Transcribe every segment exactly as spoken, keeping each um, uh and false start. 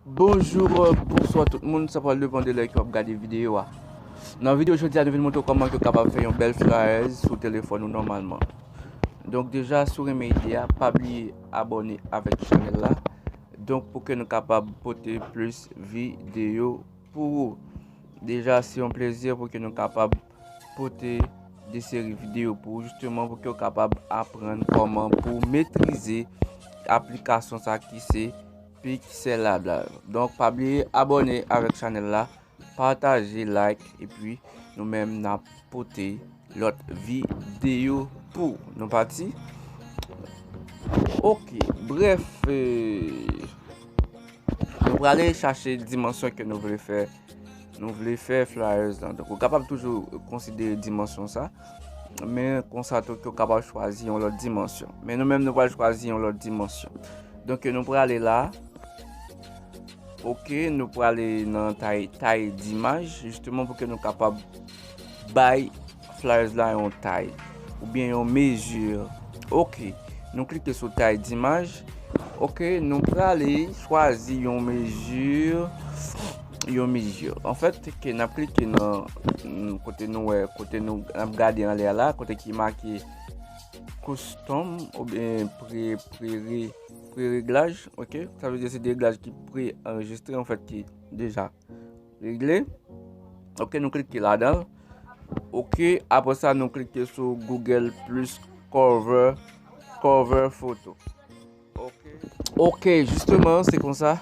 Bonjou, bonswa tout moun, sa pral depann de lè ke w ap gade videyo a. Nan videyo jodi a, nou vin montre w kòman ke w kapab fè yon bèl flyers sou telefòn ou nòmalman. Donk deja, si w renmen ide a, pa bliye abòne avèk chanèl la. Donk pou ke nou kapab pote plis videyo pou ou. Deja, se yon plezi pou ke nou kapab pote de seri videyo pou ou, jisteman pou ke w kapab aprann kòman pou w metrize aplikasyon sa ki se Pixel Lab la. Donk pa bliye abòne avèk chanèl la, pataje, like, epi nou menm n ap pote lòt videyo pou nou. Pati. Ok, brèf, eh, nou prale chache dimansyon ke nou vle fè. Nou vle fè flyers lan. Donk ou kapab toujou konsidere dimansyon sa. Men konsa tou ke w kapab chwazi yon lòt dimansyon. Men nou menm nou pral chwazi yon lòt dimansyon. Donk nou prale la. Ok, nou prale nan tay, tay dimaj, jisteman pou ke nou kapab bay flyers la yon tay oubyen yon mezi. Ok, nou klike sou tay dimaj. Ok, nou prale chwazi yon mezi, yon mezi. Anfèt, ke n ap klike nan, mm, kote nou wè, kote nou, n ap gade anlè a la, kote ki make custom oubyen pre, pre, pre reglaj, ok? Sa vle di se de reglaj ki pre anrejistre, anfèt, ki deja regle. Ok, nou klike ladan l. Ok, apre sa, nou klike sou Google plus cover, cover photo. Ok. Ok, jisteman, se konsa.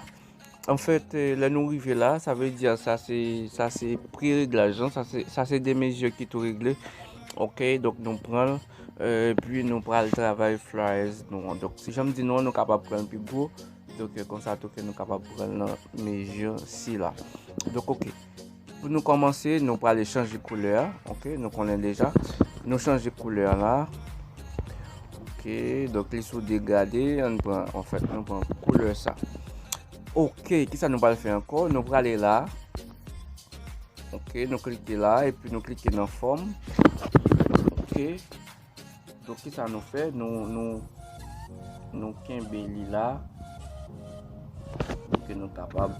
Anfèt, eh, lè nou rive la, sa vle di sa se, sa se pre reglaj lan, sa se, sa se de mezi ki tou regle. Ok, donk nou pran l, eh, epi nou pral travay flyers nou an. Donk si jan m di nou an, nou kapab pran l pi gwo. Donk, eh, konsa tou ke nou kapab pran l nan mezi sila. Donk, ok. Pou nou kòmanse, nou prale chanje koulè a. Ok, nou konnen deja. Nou chanje koulè a la. Ok, donk li sou degade, ann pran, anfèt, nou pran koulè sa. Ok, kisa nou pral fè ankò? Nou prale la. Ok, nou klike la, epi nou klike nan fòm. Ok. Donk kisa nou fè? Nou, nou, nou kenbe li la. Pou ke nou kapab,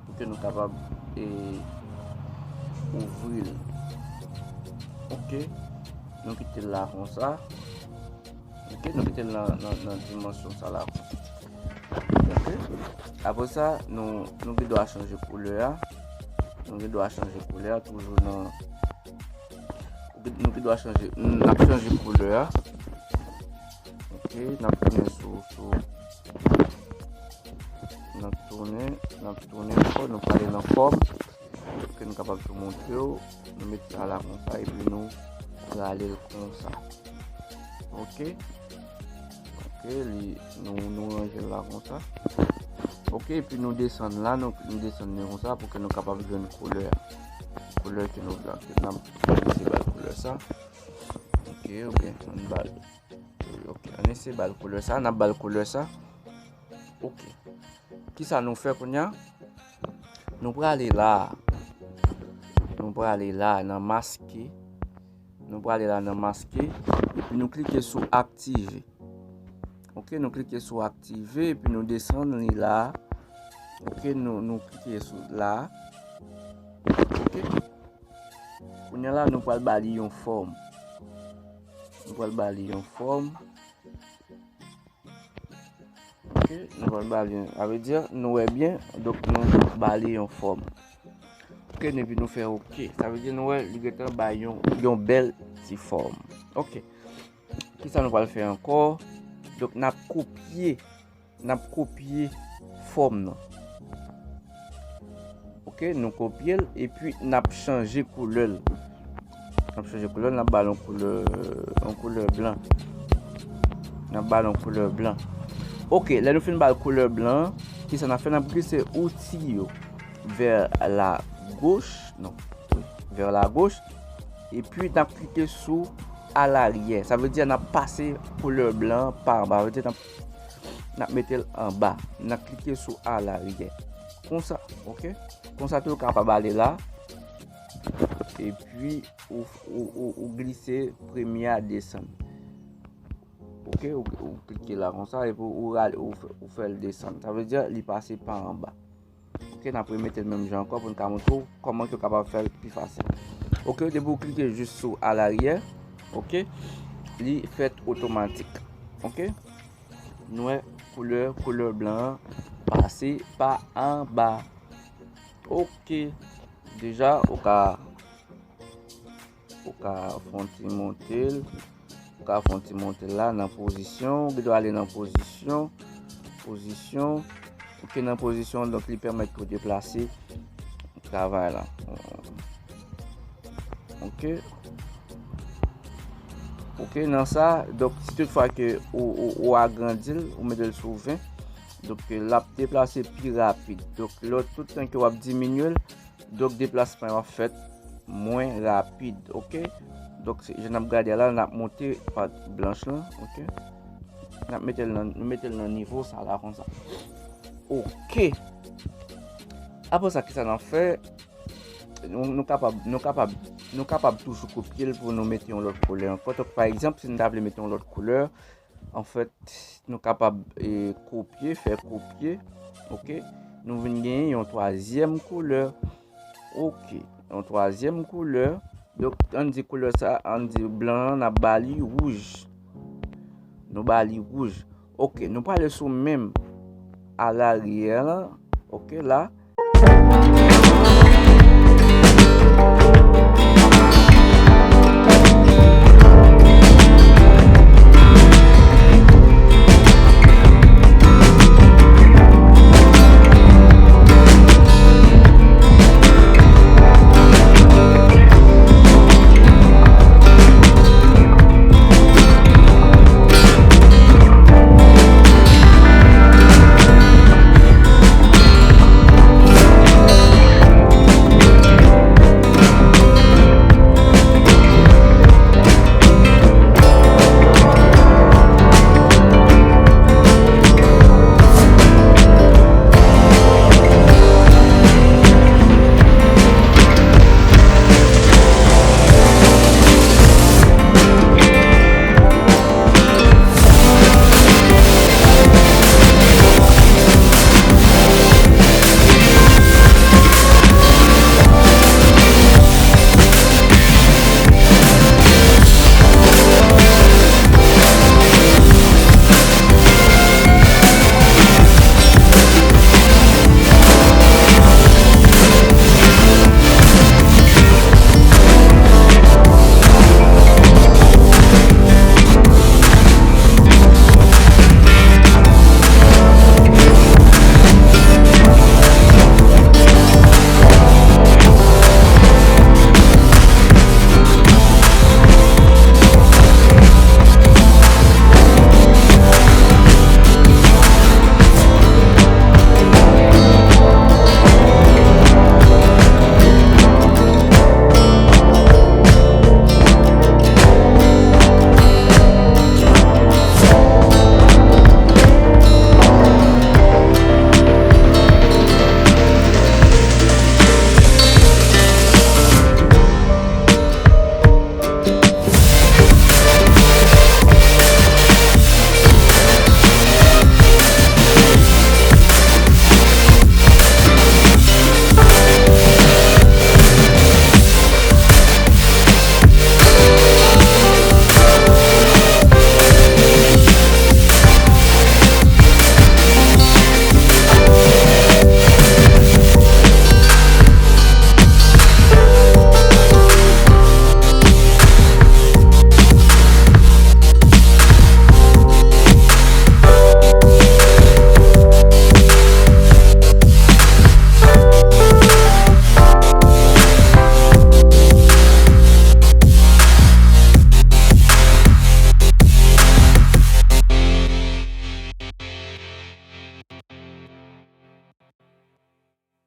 pou ke nou kapab, eh, ouvri l. Ok. Nou kite l la konsa. Ok, nou kite l nan, nan, nan dimansyon sa la konsa. Ok. Apre sa, nou, nou gen dwa chanje koulè a. Nou gen dwa chanje koulè a toujou nan, nou gen dwa chanje, n ap chanje koulè a. Ok, n ap tounen sou, sou, n ap tounen, n ap tounen ankò, nou prale nan fòm. Pou ke nou kapab tou montre w, nou met sa la konsa, epi nou rale l konsa. Ok. Ok, li, nou, nou ranje l la konsa. Ok, epi nou desann la, nou, nou desann li konsa pou ke nou kapab jwenn koulè a. Koulè ke nou vle. N ap eseye ba l koulè sa. Ok, oubyen ann ba l. Ok, ann eseye ba l koulè sa, n ap ba l koulè sa. Ok. Kisa nou fè kounye a? Nou prale la. Nou prale la nan maske. Nou prale la nan maske. Epi nou klike sou aktive. Ok, nou klike sou aktive, epi nou desann li la. Ok, nou, nou klike sou la. Ok. Kounye a la, nou pral ba li yon fòm. Nou pral ba li yon fòm. Ok, nou pral ba li, sa vle di, nou wè byen, donk nou ba li yon fòm. Ok, epi nou fè ok. Sa vle di, nou wè, li gentan bay yon, yon bèl ti fòm. Ok. Kisa nou pral fè ankò? Donk, n ap kopye, n ap kopye fòm nan. Ok, nou kopye l, epi n ap chanje koulè l. N ap chanje koulè l, n ap ba l yon koulè, yon koulè blan. N ap ba l yon koulè blan. Ok, lè nou fin ba l koulè blan, kisa n ap fè? N ap glise outi yo vers la gauche, non, wi, vers la gauche, epi n ap klike sou à l'arrière. Sa vle di n ap pase koulè blan pa anba. Sa vle di n ap, n ap mete l anba. N ap klike sou à l'arrière. Konsa, ok? Konsa tou ou kapab ale la. Epi ou, ou, ou, ou glise premye a desann. Ok, ou, ou klike la konsa, epi ou rale, ou fè, ou fè l desann. Sa vle di li pase pa anba. Ok, n ap remete l menm jan ankò pou n ka montre w kòman ke w kapab fè l pi fasil. Ok, depi w klike jis sou alarye, ok, li fèt otomatik. Ok, nou wè koulè, koulè blan an pase pa anba. Ok, deja ou ka Ou ka fè yon ti monte l. Ou ka fè yon ti monte l la nan pozisyon. Ou gen dwa ale nan pozisyon. Pozisyon. Ok, nan pozisyon, donk li pèmèt ke w deplase travay la. Ok. Ok, nan sa, donk si tout fwa ke ou, ou, ou agrandi l, ou mete l sou ven, donk l ap deplase pi rapid. Donk lè tout tan ke w ap diminye l, donk deplasman yo ap fèt mwen rapid, ok? Donk, se jan n ap gade a la, n ap monte pati blanch lan, ok? N ap mete l nan, nou mete l nan nivo sa la konsa. Ok. Apre sa, kisa n ap fè? Nou, nou kapab, nou kapab, nou kapab toujou kopye l pou nou mete yon lòt koulè ankò. Donk, pa egzanp, si n ta vle mete yon lòt koulè, anfèt, nou kapab, e, kopye, fè kopye, ok? Nou vin genyen yon twazyèm koulè, ok? Yon twazyèm koulè, donk, ann di koulè sa, ann di blan an, n ap ba li wouj. Nou ba li wouj. Ok, nou prale sou menm alarye lan, ok, la.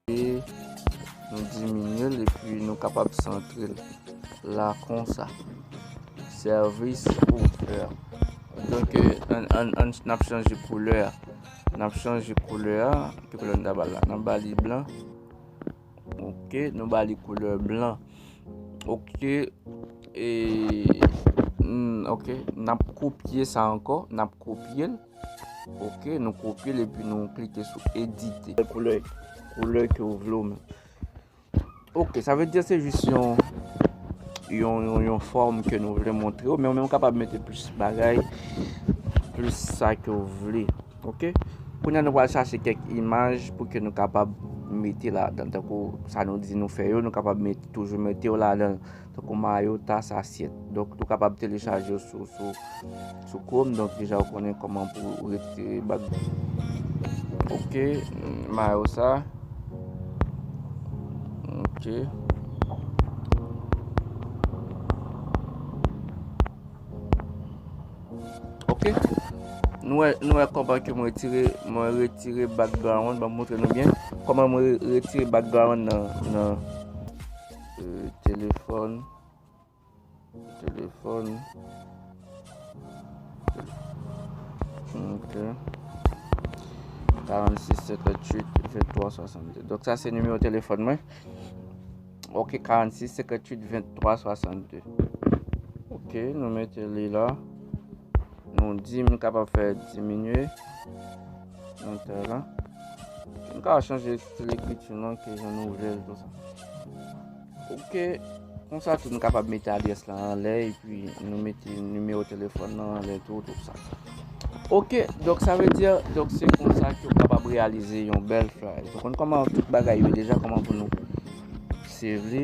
E nou diminye l epi nou kapab santre l la konsa. Sèvis ouvè. Donk, ann, ann, ann, n ap chanje koulè a. N ap chanje koulè a. Ki koulè n ta ba l la? N ap ba li blan. Ok, nou ba li koulè blan. Ok, e, mm, ok, n ap kopye sa ankò, n ap kopye l. Ok, nou kopye l epi nou klike sou edite. Koulè, koulè ke w vle w menm. Ok, sa vle di se jis yon yon, yon, yon fòm ke nou vle montre w, men ou menm ou kapab mete plis bagay, plis sa ke w vle. Ok? Kounye a nou pral chache kèk imaj pou ke nou kapab mete ladan. Tankou sa nou di nou fè yo, nou kapab mete, toujou mete yo ladan. Tankou mayo, tas, asyèt. Donk, nou kapab telechaje yo sou, sou, sou Chrome. Donk, deja ou konnen kòman pou retire bak. Ok, mayo sa. Ok. Ok. Nou wè, nou wè kòman ke mwen retire, mwen retire background. Ban m montre nou byen kòman mwen re- retire background nan, nan euh, telefòn. Telefòn. Ok. Karannsis, senkantuit, venntwa, swasannde. Donk, sa se nimewo telefòn mwen. Ok, karannsis, senkantuit, venntwa, swasannde. Ok, nou mete li la. Nou di m kapab fè diminye. Nan tè la. M ka chanje stil ekriti nan ke jan nou vle l konsa. Ok. Konsa tou nou kapab mete adrès la anlè epi nou mete nimewo telefòn nan anlè tou, tou sa. Ok, donk sa vle di, donk se konsa ke w kapab reyalize yon bèl flyer. Ou konn kòman tout bagay yo deja, kòman pou nou save li.